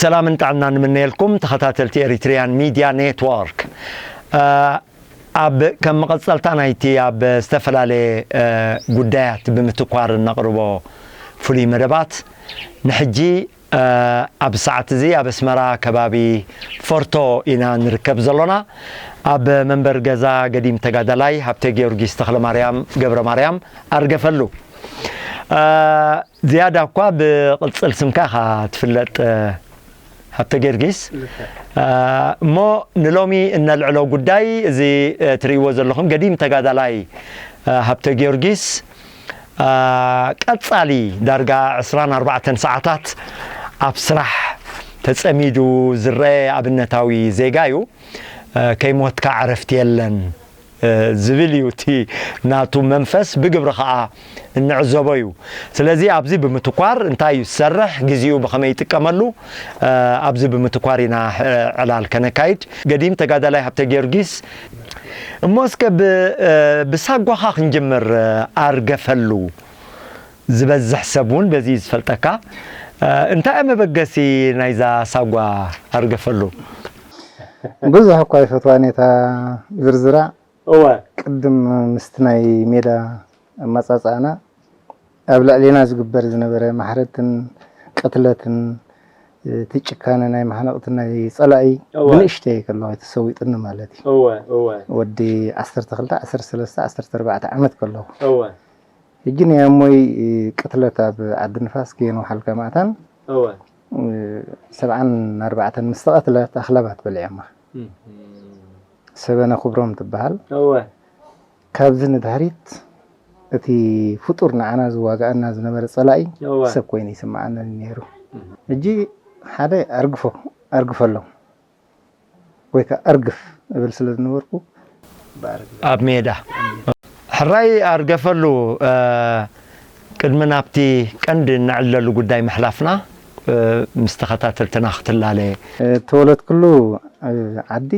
ሰላምን ጥዕናን ንምነየልኩም ተኸታተልቲ ኤሪትሪያን ሚድያ ኔትወርክ። እ፣ ኣብ ከም መቐጸልታ ናይቲ ኣብ ዝተፈላለየ፣ እ፣ ጉዳያት ብምትኳር እነቕርቦ ፍሉይ መደባት፣ ንሕጂ፣ እ፣ ኣብ ሰዓት እዚ ኣብ ኣስመራ ከባቢ ፎርቶ ኢና ንርከብ ዘሎና። ኣብ መንበር ገዛ ገዲም ተጋዳላይ ሃብተ ጊዮርጊስ ተኽለማርያም ገብረ ማርያም ኣርገፈሉ። እ፣ ዝያዳ እኳ ብቕጽል ስምካ ኢኻ ትፍለጥ፣ እ፣ ሃብተ ጊዮርጊስ። ልክዕ። እ፣ እሞ ንሎሚ እነልዕሎ ጉዳይ እዚ፣ እ፣ ትርእይዎ ዘለኹም ገዲም ተጋዳላይ፣ እ፣ ሃብተ ጊዮርጊስ፣ እ፣ ቀጻሊ ዳርጋ ዕስራን ኣርባዕተን ሰዓታት ኣብ ስራሕ ተጸሚዱ ዝረአ ኣብነታዊ ዜጋ እዩ። እ፣ "ከይሞትካ ዕረፍቲ የለን" እ፣ ዝብል እዩ እቲ ናቱ መንፈስ፣ ብግብሪ ኸኣ እንዕዘቦ እዩ። ስለዚ ኣብዚ ብምትኳር እንታይ እዩ ዝሰርሕ፣ ግዜኡ ብኸመይ ይጥቀመሉ፣ እ፣ ኣብዚ ብምትኳር ኢና፣ እ፣ ዕላል ከነካይድ። ገዲም ተጋዳላይ ሃብተ ጊዮርጊስ፣ እሞ እስከ ብ-፣ እ፣ ብሳጓኻ ክንጅምር፣ እ፣ ኣርገፈሉ። ዝበዝሕ ሰብ እውን በዚ እዩ ዝፈልጠካ። እ፣ እንታይ እዩ መበገሲ ናይዛ ሳጓ ኣርገፈሉ? ብዙሕ እኳ ይፈትዋን እየ እታ ዝርዝራ። እወ። ቅድም ምስቲ ናይ ሜዳ ኣመጻጽኣና ኣብ ልዕሌና ዝግበር ዝነበረ ማሕረድትን ቅትለትን፣ እቲ ጭካነ ናይ ማሕነቕትን ናይ ጸላኢ እወ። ብንእሽተይ ከለኹ ተሰዊጡኒ ማለት እዩ። እወ፣ እወ። ወዲ ዓሰርተ ክልተ፣ ዓሰርተ ሰለስተ፣ ዓሰርተ ኣርባዕተ ዓመት ከለኹ። እወ። ሕጂ ናይ ኣሞይ ቅትለት ኣብ ዓዲ ንፋስ ከየንውሓልካ ማእታን እወ። ሰብዓን ኣርባዕተን ምስ ተቐትለት ኣኽላባት በሊዖማ። እም። ሰበነ ክብሮም ትበሃል። እወ። ካብዚ ንድሕሪት እቲ ፍጡር ንዓና ዝዋግኣና ዝነበረ ጸላኢ እወ። ሰብ ኮይኑ ይስምዓኒ ነይሩ። እም። ሕጂ ሓደ ኣርግፎ፣ ኣርግፈሎም። ወይ ከኣ ኣርግፍ እብል ስለ ዝነበርኩ፣ ብኣረግፍ ኣብ ሜዳ። ሕራይ ኣርገፈሉ፣ እ፣ ቅድሚ ናብቲ ቀንዲ እነዕልለሉ ጉዳይ ምሕላፍና፣ እ፣ ምስ ተኸታተልትና ክትላለ። እ፣ እተወለድኩሉ፣ እ፣ ዓዲ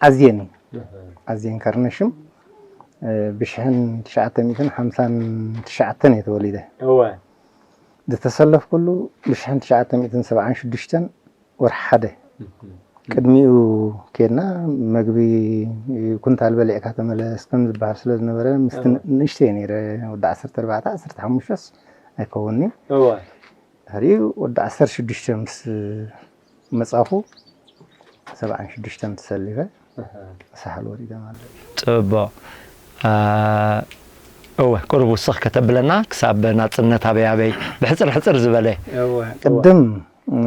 ዓዝየን እዩ። ዓዝየን ከርነሽም፣ እ፣ ብሽሕን ትሽዓተ ሚእትን ሓምሳን ትሽዓተን እየ ተወሊደ። እወ። ዝተሰለፍኩሉ ብሽሕን ትሽዓተ ሚእትን ሰብዓን ሽዱሽተን ወርሒ ሓደ። እም። ቅድሚኡ ኬድና መግቢ ኩንታል በሊዕካ ተመለስ ከም ዝበሃል ስለ ዝነበረ፣ ምስቲ እወ። ንእሽተይ ነይረ፣ ወዲ ዓሰርተ ኣርባዕተ፣ ዓሰርተ ሓሙሽተስ ኣይከውንኒ። እወ። ድሕሪኡ ወዲ ዓሰርተ ሽዱሽተ ምስ መጻኹ፣ ሰብዓን ሽዱሽተን ተሰሊፈ፣ ኣሃ። ሳሕል ወሪደ ማለት እዩ። ጽቡቕ። አ፣ እወ፣ ቁሩብ ውስኽ ከተብለና፣ ክሳብ ናጽነት ኣበይ ኣበይ፣ ብሕጽር ሕጽር ዝበለ። እወ፣ እወ። ቅድም፣ እ፣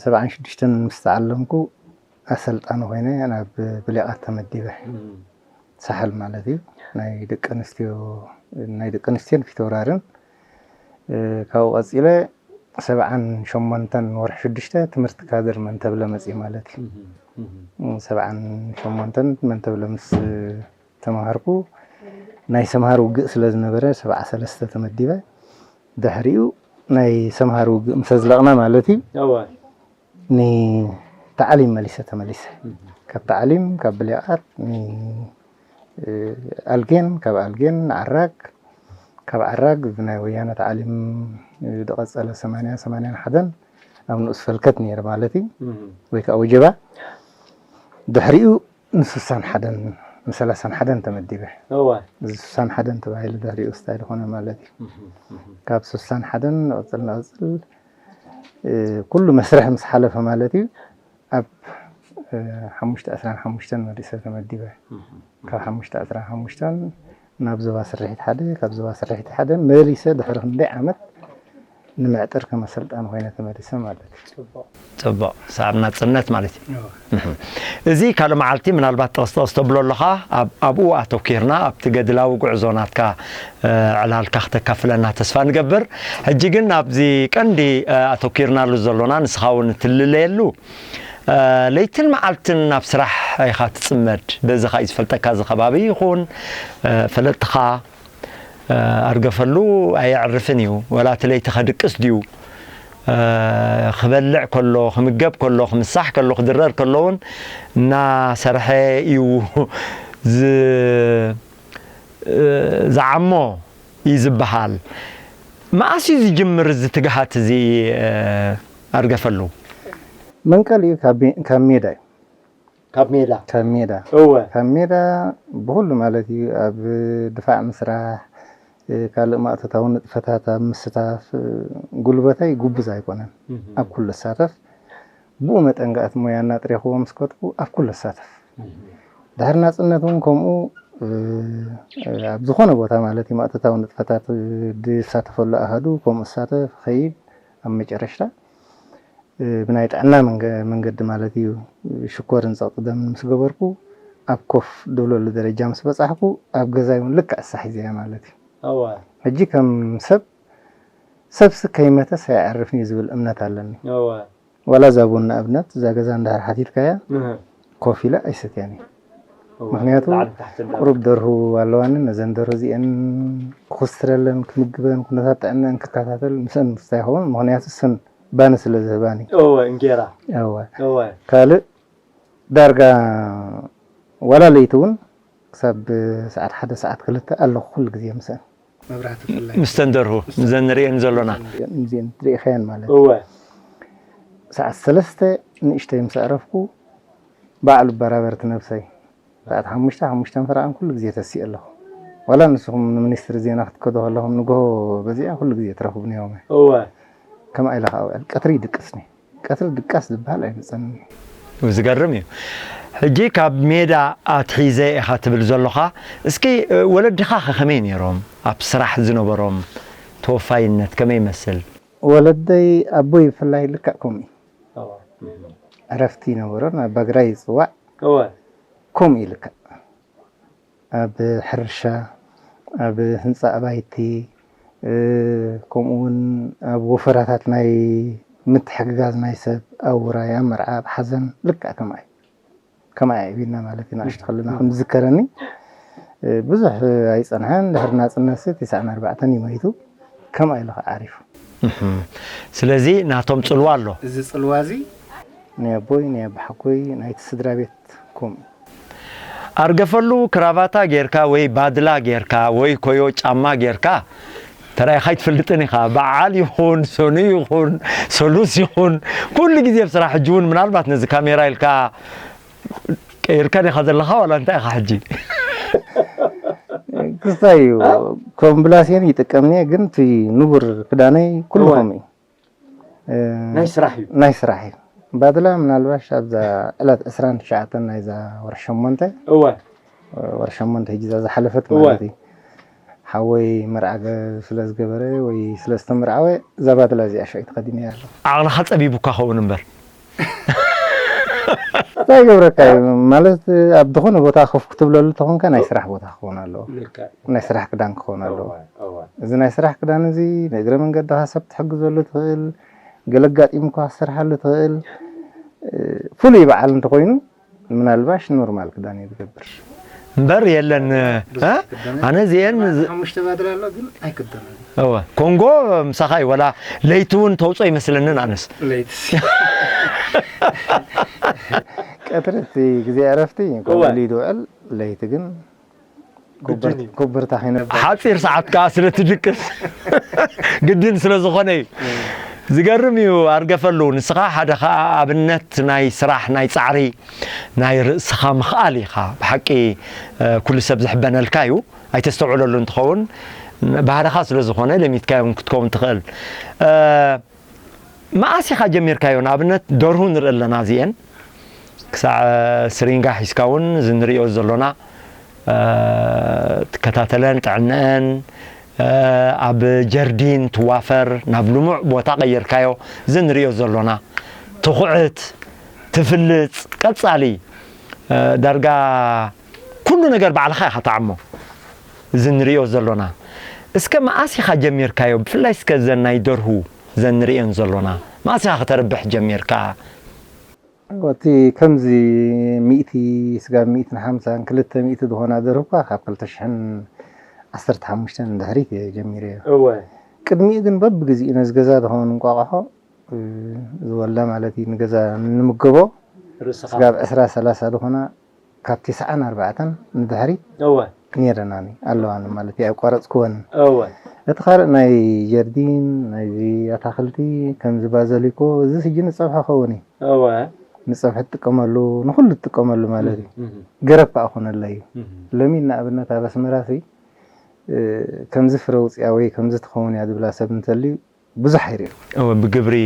ሰብዓን ሽዱሽተን ምስ ተዓለምኩ፣ ኣሰልጣኒ ኮይነ ናብ ብሌቓት ተመዲበ። እም። ሳሕል ማለት እዩ። ናይ ደቂ ኣንስትዮ፣ ናይ ደቂ ኣንስትዮን ፊተውራርን፣ እ፣ ካብኡ ቀጺለ ሰብዓን ሸሞንተን ወርሒ ሽዱሽተ ትምህርቲ ካድር መንተብለ መጺኡ ማለት እዩ። እም፣ እም። ሰብዓን ሸሞንተን መንተብለ ምስ ተማሃርኩ፣ ናይ ሰምሃር ውግእ ስለ ዝነበረ፣ ሰብዓ ሰለስተ ተመዲበ። ድሕሪኡ ናይ ሰምሃር ውግእ ምስ ኣዝለቕና ማለት እዩ። እወ። ንታዕሊም መሊሰ ተመሊሰ። እም። ካብ ታዕሊም፣ ካብ ብሌቓት፣ ን-፣ እ፣ ኣልጌን፣ ካብ ኣልጌን ንዓራግ፣ ካብ ዓራግ ብናይ ወያነ ታዕሊም፣ እ፣ ዝቐጸለ ሰማንያ፣ ሰማንያን ሓደን ኣብ ንኡስ ፈልከት ነይረ ማለት እዩ። እም። ወይ ከኣ ወጀባ። ድሕሪኡ ንስሳን ሓደን፣ ንሰላሳን ሓደን ተመዲበ። እወ። እዚ ስሳን ሓደን ተባሂሉ ድሕሪኡ ስታይ ዝኾነ ማለት እዩ። እም፣ እም። ካብ ስሳን ሓደን ንቕጽል፣ ንቕጽል፣ እ፣ ኩሉ መስርሕ ምስ ሓለፈ ማለት እዩ። ኣብ፣ እ፣ ሓሙሽተ ዕስራን ሓሙሽተን መሊሰ ተመዲበ። እም፣ እም። ካብ ሓሙሽተ ዕስራን ሓሙሽተን ናብ ዞባ ስርሒት ሓደ፣ ካብ ዞባ ስርሒት ሓደ መሊሰ ድሕሪ ክንደይ ዓመት ንምዕጥር ከም ኣሰልጣኒ ኮይነ ተመሊሰ ማለት እዩ። ጽቡቕ። ጽቡቕ። ሳብ ናጽነት ማለት እዩ። እወ። እም። እዚ ካልእ መዓልቲ ምናልባት ጠቕስ ጠቕስ ተብሎ ኣለኻ፣ ኣብ-፣ ኣብኡ ኣተኲርና፣ ኣብቲ ገድላዊ ጉዕዞ ናትካ፣ እ፣ ዕላልካ ክተካፍለና ተስፋ ንገብር። ሕጂ ግን ኣብዚ ቀንዲ፣ እ፣ ኣተኲርናሉ ዘሎና፣ ንስኻ እውን እትልለየሉ፣ እ፣ ለይትን መዓልትን ናብ ስራሕ ኢኻ ትጽመድ። በዚ ኸኣ እዩ ዝፈልጠካ፣ እዚ ከባቢ ይኹን፣ እ፣ ፈለጥኻ፣ እ፣ ኣርገፈሉ ኣየዕርፍን እዩ። ወላ እቲ ለይቲ ከድቅስ ድዩ፣ እ፣ ክበልዕ ከሎ፣ ክምገብ ከሎ፣ ክምሳሕ ከሎ፣ ክድረር ከሎ እውን እናሰርሐ እዩ ዝ-፣ እ፣ ዝዓሞ እዩ ዝበሃል። መኣስ እዩ ዝጅምር እዚ ትግሃት እዚ፣ እ፣ ኣርገፈሉ? መንቀሊኡ ካብ ሜ- ካብ ሜዳ እዩ። ካብ ሜዳ ካብ ሜዳ እወ ካብ ሜዳ ብኹሉ ማለት እዩ። ኣብ ድፋዕ ምስራሕ፣ ካልእ ማእቶታዊ ንጥፈታት ኣብ ምስታፍ ጉልበተይ ጉብዝ ኣይኮነን። ኣብ ኩሉ እሳተፍ። ብኡ መጠን ከኣ እቲ ሞያ እናጥሬኽዎ ምስ ከድኩ ኣብ ኩሉ እሳተፍ። ድሕሪ ናጽነት እውን ከምኡ ኣብ ዝኾነ ቦታ ማለት እዩ ማእቶታዊ ንጥፈታት ዝሳተፈሉ ኣሃዱ ከምኡ እሳተፍ ኸይድ ኣብ መጨረሽታ ብናይ ጥዕና መንገዲ ማለት እዩ ሽኮርን ጸቕጢ ደምን ምስ ገበርኩ ኣብ ኮፍ ድብለሉ ደረጃ ምስ በጻሕኩ ኣብ ገዛይ እውን ልክዕ እሳ ሒዘያ ማለት እዩ። ሕጂ ከም ሰብ ሰብሲ ከይመተስ ኣይዓርፍን እዩ ዝብል እምነት ኣለኒ። ዋላ እዛ ቡን ንኣብነት እዛ ገዛ እንድሕር ሓቲትካያ ኮፍ ኢለ ኣይሰትያን እየ። ምክንያቱ ቁሩብ ደርሁ ኣለዋኒ፣ ነዘን ደርሁ እዚአን ክኹስትረለን፣ ክምግበን፣ ኩነታት ጥዕናን ክከታተል ምስአን ምስታይ ይኸውን። ምክንያቱ እሰን ባኒ ስለ ዝህባኒ። እንጌራ ካልእ ዳርጋ ዋላ ለይቲ እውን ክሳብ ሰዓት ሓደ ሰዓት ክልተ ኣለኹ ኩሉ ግዜ ምስአን። ምስተን ደርሁ ምዘን ንርእየን ዘሎና እዚአን ትሪኢኸየን ማለት እዩ። ሰዓት ሰለስተ ንእሽተይ ምስ ኣዕረፍኩ ባዕሉ በራበርቲ ነብሰይ ሰዓት ሓሙሽተ ሓሙሽተን ፈረቓን ኩሉ ግዜ ተሲእ ኣለኹ። ዋላ ንስኹም ንሚኒስትሪ ዜና ክትከዱ ከለኹም ንግሆ በዚኣ ኩሉ ግዜ ትረኽቡኒ እዮም። ከምኣ ኢለ ከዓ ውዕል ቀትሪ ይድቅስኒ። ቀትሪ ድቃስ ዝበሃል ኣይመፀኒ። ዝገርም እዩ። ሕጂ ካብ ሜዳ ኣትሒዘ ኢኻ ትብል ዘሎኻ፣ እስኪ ወለድኻ ከ ከመይ ነይሮም? ኣብ ስራሕ ዝነበሮም ተወፋይነት ከመይ ይመስል? ወለደይ ኣቦይ ብፍላይ ልክዕ ከምኡ እዩ። ዕረፍቲ ይነበሮን ኣብ ባግራይ ይፅዋዕ ከምኡ እዩ ልክዕ። ኣብ ሕርሻ፣ ኣብ ህንፃ ኣባይቲ፣ ከምኡ እውን ኣብ ወፈራታት ናይ ምትሕግጋዝ ናይ ሰብ ኣብ ውራይ፣ ኣብ መርዓ፣ ኣብ ሓዘን ልክዕ ከምኣ እዩ። ከምኣ ኣዕቢና ማለት እዩ። ንኣሽቱ ከለና ከም ዝዝከረኒ ብዙሕ ኣይፀንሐን። ድሕሪ ናፅነትሲ ተስዓን ኣርባዕተን እዩ መይቱ። ከምኣ ኢሉ ከዓ ዓሪፉ። ስለዚ ናቶም ፅልዋ ኣሎ። እዚ ፅልዋ እዚ ናይ ኣቦይ ናይ ኣቦሓጎይ ናይቲ ስድራ ቤት ከምኡ እዩ። ኣርገፈሉ ክራቫታ ጌርካ ወይ ባድላ ጌርካ ወይ ኮዮ ጫማ ጌርካ ተራኢኻ ኣይትፈልጥን ኢኻ። በዓል ይኹን ሰኑይ ይኹን ሰሉስ ይኹን ኩሉ ግዜ ኣብ ስራሕ። ሕጂ እውን ምናልባት ነዚ ካሜራ ኢልካ ቀይርካ ዲኻ ዘለኻ ዋላ እንታይ ኢኻ ሕጂ? ክስታይ እዩ። ኮምብላሴን ይጥቀም እየ ግን እቲ ንቡር ክዳነይ ኩሉ ከምኡ እዩ። ናይ ስራሕ እዩ። ናይ ስራሕ እዩ። ባድላ ምናልባሽ ኣብዛ ዕለት ዕስራን ትሽዓተን ናይዛ ወርሒ ሸሞንተ እወ ወርሒ ሸሞንተ ሕጂ እዛ ዝሓለፈት እወ። ማለት እዩ። ሓወይ መርዓ ገ- ስለ ዝገበረ ወይ ስለ ዝተመርዓወ እዛ ባድላ እዚኣ ሸው ተኸዲነ እያ ኣለኹ። ዓቕልኻ ጸቢቡካ ኸውን እምበር እንታይ ይገብረካ እዩ ማለት ኣብ ዝኾነ ቦታ ኮፍ ክትብለሉ ተኾንካ ናይ ስራሕ ቦታ ክኸውን ኣለዎ። ናይ ስራሕ ክዳን ክኸውን ኣለዎ። እዚ ናይ ስራሕ ክዳን እዚ ንእግረ መንገድኻ ሰብ ትሕግዘሉ ትኽእል፣ ገለ ኣጋጢሙካ ክትሰርሓሉ ትኽእል። ፍሉይ በዓል እንተኾይኑ ምናልባሽ ኖርማል ክዳን እየ ዝገብር። እምበር የለን ኣነ እዚአን ሓሙሽተ ባድሪ ኣሎ ግን ኣይክደንን። እወ ኮንጎ ምሳኻ እዩ ወላ ለይቲ እውን ተውፅኦ ይመስለንን ኣነስ። ለይትስ ቀትሪ እቲ ግዜ ዕረፍቲ ኮንጎ ልዩ ዝውዕል ለይቲ ግን ኩብርታ ከይነብር ሓፂር ሰዓት ከዓ ስለ ትድቅስ ግድን ስለ ዝኾነ እዩ። ዝገርም እዩ ኣርገፈሉ። ንስኻ ሓደ ከዓ ኣብነት ናይ ስራሕ ናይ ፃዕሪ ናይ ርእስኻ ምኽኣል ኢኻ። ብሓቂ ኩሉ ሰብ ዝሕበነልካ እዩ። ኣይተስተውዕለሉን ትኸውን ባህርኻ ስለ ዝኾነ ለሚድካዮን ክትከውን ትኽእል። መኣስ ኢኻ ጀሚርካዮ? ንኣብነት ደርሁ ንርኢ ኣለና እዚኤን ክሳዕ ስሪንጋ ሒዝካ እውን እዚ ንሪኦ ዘሎና ትከታተለን ጥዕነአን ኣብ ጀርዲን ትዋፈር ናብ ልሙዕ ቦታ ቀይርካዮ እዚ ንሪኦ ዘሎና ትኹዕት ትፍልፅ ቀፃሊ ዳርጋ ኩሉ ነገር ባዕልኻ ኢኻ ትዓሞ። እዚ ንሪኦ ዘሎና እስከ መኣስ ኢኻ ጀሚርካዮ? ብፍላይ እስከ እዘን ናይ ደርሁ እዘን ንሪኤን ዘሎና መኣስ ኢኻ ከተርብሕ ጀሚርካ? እቲ ከምዚ ሚእቲ ስጋብ ሚእትን ሓምሳን ክልተ ሚእቲ ዝኾና ደርሁ እኳ ካብ ክልተ ሽሕን ዓሰርተ ሓሙሽተን ንድሕሪት እየ ጀሚረዮ። እወ ቅድሚኡ ግን በብግዚኡ ነዚ ገዛ ዝኾን እንቋቑሖ ዝወልዳ ማለት እዩ ንገዛ ንምገቦ ርእስኻ ስጋብ ዕስራ ሰላሳ ዝኾና ካብ ተስዓን ኣርባዕተን ንድሕሪት እወ ነይረናኒ ኣለዋኒ ማለት እዩ። ኣይቋረፅክወን። እወ እቲ ካልእ ናይ ጀርዲን ናይዚ ኣታክልቲ ከምዚ ባዘሊኮ እዚ ስጂ ንፀብሒ ኸውን እዩ። እወ ንፀብሒ ትጥቀመሉ ንኩሉ ትጥቀመሉ ማለት እዩ። እህ፣ ገረብ ከዓ ኮነላ እዩ። እህ። ለሚን ንኣብነት ኣብ ኣስመራ ሲ እ፣ ከምዚ ፍረ ውፅያ ወይ ከምዚ ትኸውን እያ ዝብላ ሰብ እንተልዩ ብዙሕ ኣይሪኦ እወ ብግብሪ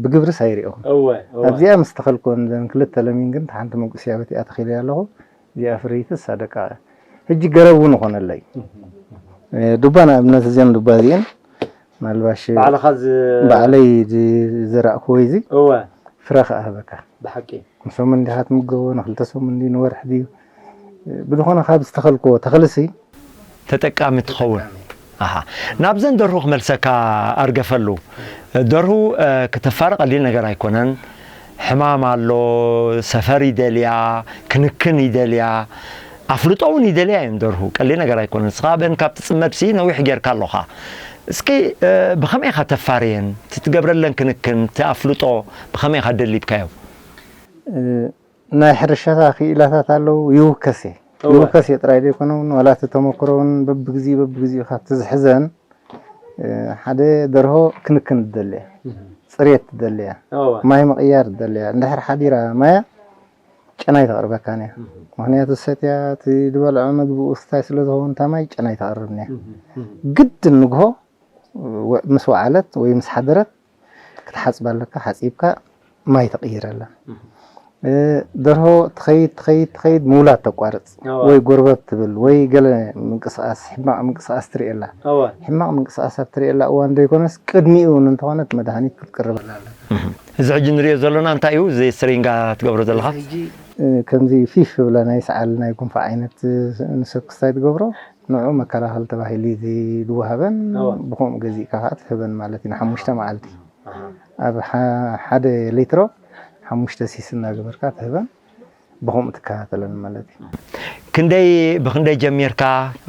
ብግብርስ ኣይሪኦ። እወ እወ ኣብዚኣ ምስ ተኸልኮን ዘን ክልተ ለሚን ግን ሓንቲ መንቁስያ በቲኣ ተኺለ ኣለኹ። እዚኣ ፍርይቲ እሳ ደቃ ሕጂ ገረብ እውን ይኾነለይ። እ፣ ዱባ ንኣብነት እዚአን ዱባ እዚአን ምናልባሽ ባዕልኻ ዝ ባዕለይ ዝዘራእክዎ እዚ እወ ፍረ ከኣ ህበካ። ብሓቂ ንሰሙን እንዲኻ ትምገቦ ንክልተ ሰሙን እንዲ ንወርሒ ድዩ ብዝኾነ ካብ ዝተኸልክዎ ተኽልሲ ተጠቃሚ ትኸውን። ኣሃ ናብዘን ደርሁ ክመልሰካ ኣርገፈሉ። ደርሁ እ፣ ክተፋሪ ቀሊል ነገር ኣይኮነን። ሕማም ኣሎ፣ ሰፈር ይደልያ፣ ክንክን ይደልያ፣ ኣፍልጦ እውን ይደልያ እየን ደርሁ። ቀሊል ነገር ኣይኮነን። ንስኻ ብአን ካብ ትፅመድሲ ነዊሕ ጌርካ ኣለኻ። እስኪ እ፣ ብኸመይ ኢኻ ተፋርየን? እቲ ትገብረለን ክንክን፣ እቲ ኣፍልጦ ብኸመይ ኢኻ ደሊብካዮ? እ፣ ናይ ሕርሻታ ክኢላታት ኣለዉ ይውከስ እየ እወ። ይውከስ እየ ጥራይ ዘይኮነ እውን ዋላ እቲ ተመክሮ እውን በብግዜኡ በብግዜኡ ካብቲ ዝሕዘን እ፣ ሓደ ደርሆ ክንክን ትደሊ እያ፣ ፅሬት ትደሊ እያ፣ እወ ማይ ምቕያር ትደሊ እያ። እንድሕር ሓዲራ ማያ ጨናይ ተቕርበካን እያ። ምክንያቱ ሰትያ እቲ ዝበልዖ ምግቢ ውስታይ ስለ ዝኸውን እታ ማይ ጨናይ ተቕርብን እያ። እህ፣ እህ። ግድን ንግሆ ወ- ምስ ወዓለት ወይ ምስ ሓደረት ክትሓፅባ ኣለካ። ሓፂብካ ማይ ተቕይረላ። እ፣ ደርሆ ትኸይድ ትኸይድ ትኸይድ ምውላድ ተቋርፅ እወ። ወይ ጎርበብ ትብል ወይ ገለ ምንቅስቃስ ሕማቕ ምንቅስቃስ ትርእየላ። እወ ሕማቕ ምንቅስቃስ ኣብ ትርእየላ እዋን ዘይኮነስ ቅድሚኡ እውን እንተኾነት መድሃኒት ክትቅርበላ ኣለካ። እዚ ሕጂ ንሪኦ ዘለና እንታይ እዩ? እዚ ስሪንጋ ትገብሮ ዘለኻ? ሕጂ እ፣ ከምዚ ፊፍ ብላ ናይ ሰዓል ናይ ጉንፋዕ ዓይነት እ፣ ንሰብ ክስታይ ትገብሮ ንዑ መከላኸሊ ተባሂሉ እዩ ዝወሃበን። እወ። ብኸምኡ ገዚእካ ከዓ ትህበን ማለት እዩ። ንሓሙሽተ መዓልቲ ኣሃ። ኣብ ሓ- ሓደ ሊትሮ ሓሙሽተ ሲስ እናገበርካ ትህበን። ብኸምኡ ትከታተለን ማለት እዩ። ክንደይ ብክንደይ ጀሚርካ?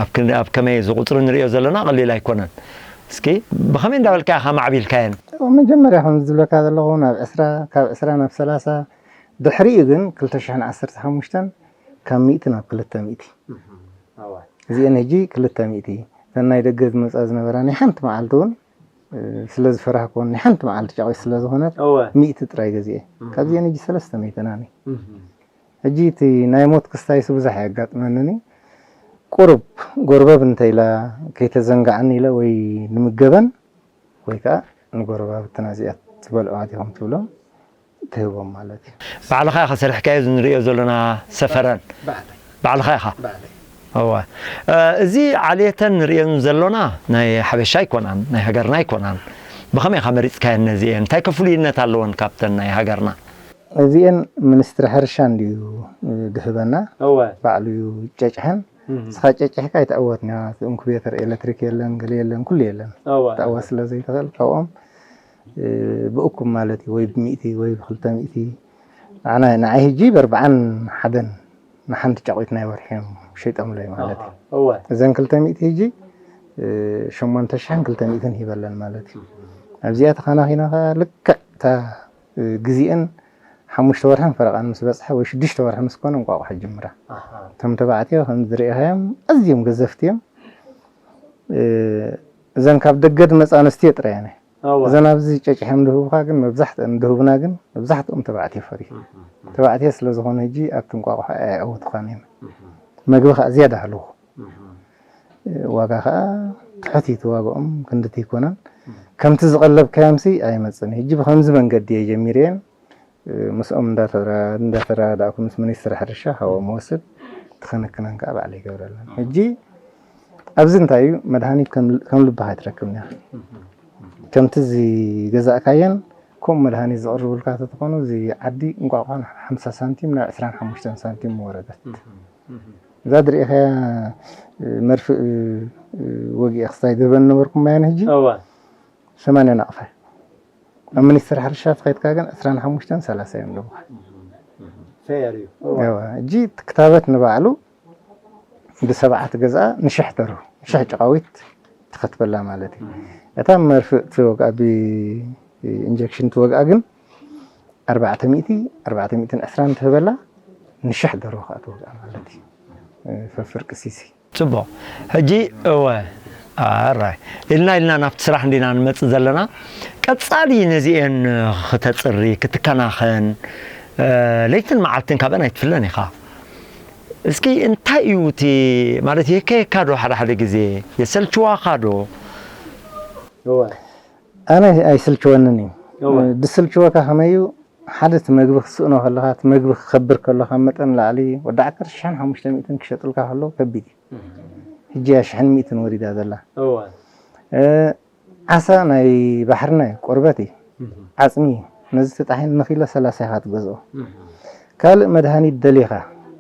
ኣብ ክንደይ ኣብ ከመይ እዚ ቁፅሪ ንሪኦ ዘለና ቀሊል ኣይኮነን። እስኪ ብኸመይ እንዳበልካ ኢኻ ማዕቢልካየን? መጀመርያ ከም ዝብለካ ዘለኹ ናብ ዕስራ ካብ ዕስራ ናብ ሰላሳ ድሕሪኡ ግን ክልተ ሽሕን ዓሰርተ ሓሙሽተን ካብ ሚእቲ ናብ ክልተ ሚእቲ እወ እዚአን ሕጂ ክልተ ሚእቲ እተን ናይ ደገ ዝመፃ ዝነበራ ናይ ሓንቲ መዓልቲ እውን እ፣ ስለ ዝፈራህኮን ናይ ሓንቲ መዓልቲ ጫቑት ስለ ዝኾነት እወ ሚእቲ ጥራይ ገዚኤ ካብዚአን ሕጂ ሰለስተ ሚእቲ ናኒ እህ። ሕጂ እቲ ናይ ሞት ክስታይስ ብዙሕ ኣየጋጥመንን እዩ። ቁሩብ ጎርበብ እንተኢላ ከይተዘንጋዓኒ ኢለ ወይ ንምገበን ወይ ከዓ ንጎረባብትና እዚኣ ትበልዕዋ ዲኹም ትብሎም ትህቦም ማለት እዩ። ባዕልኻ ኢኻ ሰሪሕካዮ እዚ ንሪኦ ዘለና ሰፈረን? ባዕልኻ ኢኻ? እወ። እ፣ እዚ ዓሌተን ንሪኦን ዘሎና ናይ ሓበሻ ኣይኮናን፣ ናይ ሃገርና ኣይኮናን። ብኸመይ ኢኻ መሪፅካየን ነዚኤን? እንታይ ከ ፍሉይነት ኣለወን ካብተን ናይ ሃገርና? እዚኤን ሚኒስትሪ ሕርሻ እንድዩ ድህበና እወ ባዕሉ እዩ ጨጭሐን እህ። ንስኻ ጨጭሕካ ኣይተዕወትንያ። እቲ ኢንኩቤተር ኤሌክትሪክ የለን ገለ የለን ኩሉ የለን እወ ተዕወት ስለ ዘይትኽእል ካብኦም እ፣ ብእኩም ማለት እዩ ወይ ብሚእቲ ወይ ብክልተ ሚእቲ ንዓና ንዓይ ህጂ በርብዓን ሓደን ንሓንቲ ጫቑት ናይ ወርሒ እዮም ሸይጦምለይ ማለት እዩ። እወ እዘን ክልተ ሚእቲ ህጂ እ፣ ሸሞንተ ሽሕን ክልተ ሚእትን ሂበለን ማለት እዩ። ኣብዚኣ ተኸናኺና ኸዓ ልክዕ እታ እ፣ ግዜአን ሓሙሽተ ወርሕን ፈረቓን ምስ በፅሐ ወይ ሽዱሽተ ወርሒ ምስ ኮነ እንቋቑሖ ጅምራ። ኣሃ። እቶም ተባዕትዮ ከም ዝሪኢኻዮም ኣዝዮም ገዘፍቲ እዮም። እ፣ እዘን ካብ ደገ ዝመፃ ኣንስትዮ ጥራይ እየን። እወ እዘን ኣብዚ ጨጭሖም ድህቡኻ ግን መብዛሕትአን ድህቡና ግን መብዛሕትኦም ተባዕትዮ ፈርዩ። ተባዕትዮ ስለ ዝኾኑ ህጂ ኣብቲ እንቋቑሖ ኣየዕውቱኻን እዮም። መግቢ ከዓ ዝያዳ ህልኹ። ዋጋ ከዓ ትሑት እዩ እቲ ዋጋኦም ክንድቲ ኣይኮነን። ከምቲ ዝቐለብካዮምሲ ኣይመፅን እዩ። ህጂ ብኸምዚ መንገዲ እየ ጀሚረየን። ምስኦም እንዳተራ- እንዳተረዳዳእኩ ምስ ሚኒስትሪ ሕርሻ ካብኦም ወስድ ትኸነክነን ከዓ ባዕለይ ይገብረለን። ሕጂ ኣብዚ እንታይ እዩ መድሃኒት ከም ከም ልብኻ ኣይትረክብን ኢኻ። ከምቲ ዝገዛእካየን ከምኡ መድሃኒት ዝቕርቡልካ ተተኾኑ እዚ ዓዲ እንቋቑሖ ሓምሳ ሳንቲም ናብ ዕስራን ሓሙሽተን ሳንቲም ምወረደት። እዛ ዝርኢኻያ መርፍእ ወጊኤ ክስታይ ዝህበኒ ነበርኩ ማያን ሕጂ እወ ሰማንያ ናቕፋ ኣብ ሚኒስትሪ ሕርሻ ተኸይድካ ግን ዕስራን ሓሙሽተን ሰላሳ እዮም ኣለዉ። ፌር እዩ እወ እወ፣ ሕጂ እቲ ክታበት ንባዕሉ ብሰብዓ ትገዝኣ ንሽሕ ተርሁ ንሽሕ ጨቓዊት ትኸትበላ ማለት እዩ። እታ መርፍእ ትወግኣ ብኢንጀክሽን ትወግኣ ግን ኣርባዕተ ሚእቲ ኣርባዕተ ሚእትን ዕስራን ትህበላ ንሽሕ ደርሆ ከዓ ትወግኣ ማለት እዩ። ፈፍርቂ ሲሲ ፅቡቕ። ሕጂ እወ ኣራይ፣ ኢልና ኢልና ናብቲ ስራሕ እንዲና ንመጽእ ዘለና። ቀጻሊ ነዚኤን ክተጽሪ፣ ክትከናኸን፣ እ፣ ለይትን መዓልትን ካብአን ኣይትፍለን ኢኻ። እስኪ እንታይ እዩ እቲ፣ ማለት፣ የከየካ ዶ ሓደ ሓደ ግዜ? የሰልችዋኻ ዶ? እወ። ኣነ ኣይስልችወንን እዩ። እወ። ድስልችወካ ከመይ እዩ? ሓደ እቲ መግቢ ክትስእኖ ከለኻ፣ እቲ መግቢ ክኸብር ከሎ ካብ መጠን ላዕሊ ወዲ ዓከር ሽሕን ሓሙሽተ ሚእትን ክሸጥልካ ከሎ ከቢድ እዩ። ሕጂ እያ ሽሕን ሚእትን ወሪዳ ዘላ። እወ። እ፣ ዓሳ ናይ ባሕርና እዩ፣ ቆርበት እዩ፣ እህ። ዓጽሚ እዩ። ነዚ ተጣሒን ንኪሎ ሰላሳ ኢኻ ትገዝኦ። እህ። ካልእ መድሃኒት ደሊኻ፣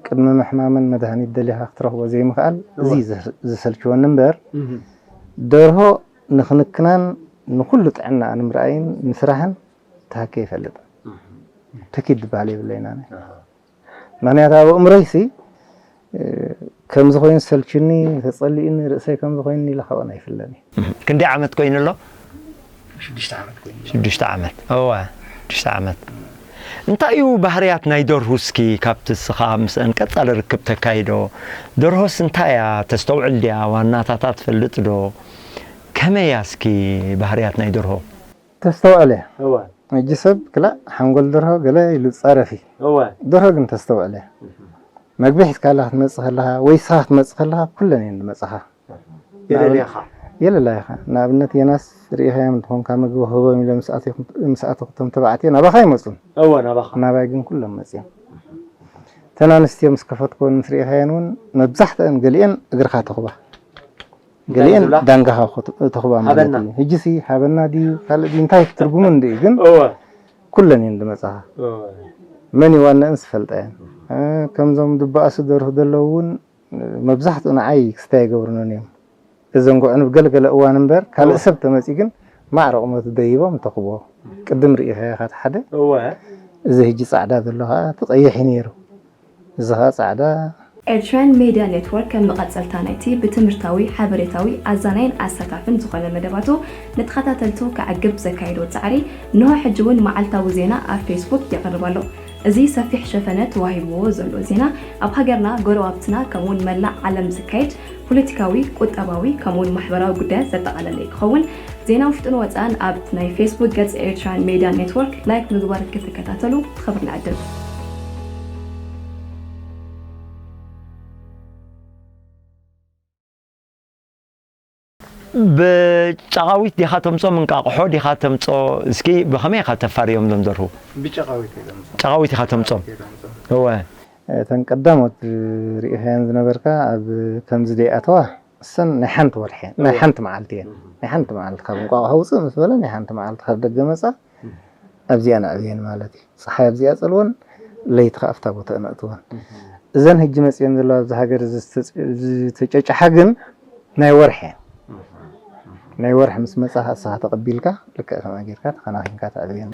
ቅድሚ ምሕማመን መድሃኒት ደሊኻ ክትረኽቦ ዘይምኽኣል፣ እዚ እወ። እዩ ዘ-፣ ዘሰልችወኒ እምበር፣ እህ። ደርሆ ንክንክናን ንኹሉ ጥዕናኣ ንምርኣይን ምስራሕን ተሃኪ ይፈልጥ። እህ። ተኪድ ዝበሃል የብለይን ኣነ። ኣሃ። ምኽንያቱ ኣብ ኣእምሮይሲ፣ እ፣ ከምዚ ኮይኑ ሰልችኒ፣ ተጸሊእኒ፣ ርእሰይ ከምዚ ኮይኑ ኢለ ካብኡ ኣይፍለን እየ። እህ። ክንደይ ዓመት ኮይኑ ኣሎ? ሽዱሽተ ዓመት ኮይኑ ኣሎ። ሽዱሽተ ዓመት። እወ፣ ሽዱሽተ ዓመት። እንታይ እዩ ባህርያት ናይ ደርሁ እስኪ ካብቲ እስኻ ምስአን ቀጻሊ ርክብ ተካይዶ? ደርሆስ እንታይ እያ? ተስተውዕል ድያ? ዋናታታ ትፈልጥ ዶ? ከመይ እያ እስኪ ባህርያት ናይ ደርሆ? ተስተውዕል እያ። እወ። ሕጂ ሰብ ክላእ ሓንጎል ደርሆ ገለ ኢሉ ጸረፊ። እወ። ደርሆ ግን ተስተውዕል እያ። እህ። መግቢ ሒዝካላ ክትመጽእ ከለኻ ወይ ንስኻ ክትመጽእ ከለኻ ኩለን እየን ዝመጽኻ። የለልያኻ። የለልያኻ። ንኣብነት የናስ ርኢኻዮም እንተኾንካ ምግቢ ክህቦም ኢሎም ምስ ኣተኹ-፣ ምስ ኣተኹ እቶም ተባዕትዮ ናባኻ ኣይመጹን። እወ፣ ናባኻ። ናባይ ግን ኩሎም መጽዮም። እተን ኣንስትዮ ምስ ከፈትክወን ምስ ርኢኻየን እውን መብዛሕትአን ገሊአን እግርኻ ተኹባ። እንታይ ገሊአን ዝብላ? ዳንጋኻ ክት-፣ ተኹባ ማለት ሃበና። እዩ። ሕጂሲ ሃበና ድዩ ካልእ ድዩ እንታይ ትርጉሙ እንድዩ ግን እወ። ኩለን እየን ዝመጽኻ። እወ። መን እዩ ዋናእን ዝፈልጣ እየን። እ፣ ከምዞም ድበኣሱ ደርሁ ዘለዉ እውን መብዛሕትኡ ንዓይ ክስታይ ኣይገብሩንን እዮም። እዘንጉዕን ብገለገለ እዋን እምበር፣ ካልእ እወ። ሰብ ተመጺኡ ግን ማዕረ ቁመቱ ደይቦም ተኽቦ። ቅድም ርኢኻዮ ኢኻ እቲ ሓደ። እወ። እዚ ሕጂ ጻዕዳ ዘሎ ኸኣ እቲ ቀይሕ እዩ ነይሩ። እዚ ኸኣ ጻዕዳ። ኤርትራን ሜድያ ኔትወርክ ከም መቐጸልታ ናይቲ ብትምህርታዊ፣ ሓበሬታዊ፣ ኣዛናይን ኣሳታፍን ዝኾነ መደባቱ ንተኸታተልቱ ከዕግብ ዘካየዶ ጻዕሪ፣ እንሆ ሕጂ እውን መዓልታዊ ዜና ኣብ ፌስቡክ የቕርብ ኣሎ። እዚ ሰፊሕ ሸፈነ ተዋሂብዎ ዘሎ ዜና፣ ኣብ ሃገርና፣ ጎረባብትና፣ ከምኡውን መላእ ዓለም ዝካየድ ፖለቲካዊ፣ ቁጠባዊ፣ ከምኡውን ማሕበራዊ ጉዳያት ዘጠቓለለ እዩ ክኸውን። ዜና ውሽጥን ወጻእን ኣብ ናይ ፌስቡክ ገጽ ኤርትራን ሜድያ ኔትወርክ ላይክ ምግባር ክትከታተሉ ብኽብሪ ንዕድም። ብጨቓዊት ዲኻ ተምጾ፣ እንቃቕሖ ዲኻ ተምጾ? እስኪ ብኸመይ ኢኻ ተፋርዮም ዞም ደርሁ? ብጨቓዊት እየ ዘምጾ። ጨቓዊት ኢኻ ተምጾም? ጨቓዊት እየ ዘምጾ። እወ። እተን ቀዳሞት ርኢኻየን ዝነበርካ ኣብ ከምዚ ደይኣተዋ፣ እሰን ናይ ሓንቲ ወርሒ፣ ናይ እወ። ሓንቲ መዓልቲ እየን። እህ። ናይ ሓንቲ መዓልቲ ካብ እንቋቑሖ ውፅእ ምስ በለ ናይ ሓንቲ መዓልቲ ካብ ደገ መጻ፣ ኣብዚኣ ነዕብየን ማለት እዩ። ጸሓይ ኣብዚኣ ጸልወን፣ ለይቲ ከኣ ኣብታ ቦታ ነእትወን። እህ። እዘን ሕጂ መጽየን ዘለዋ ኣብዚ ሃገር ዝተጨ-፣ ዝተጨጨሓ ግን ናይ ወርሒ እየን። እህ። ናይ ወርሒ ምስ መጻ ከኣ ንስኻ ተቐቢልካ፣ ልክዕ ከምኣ ጌርካ ተኸናኺንካ ተዕብየን።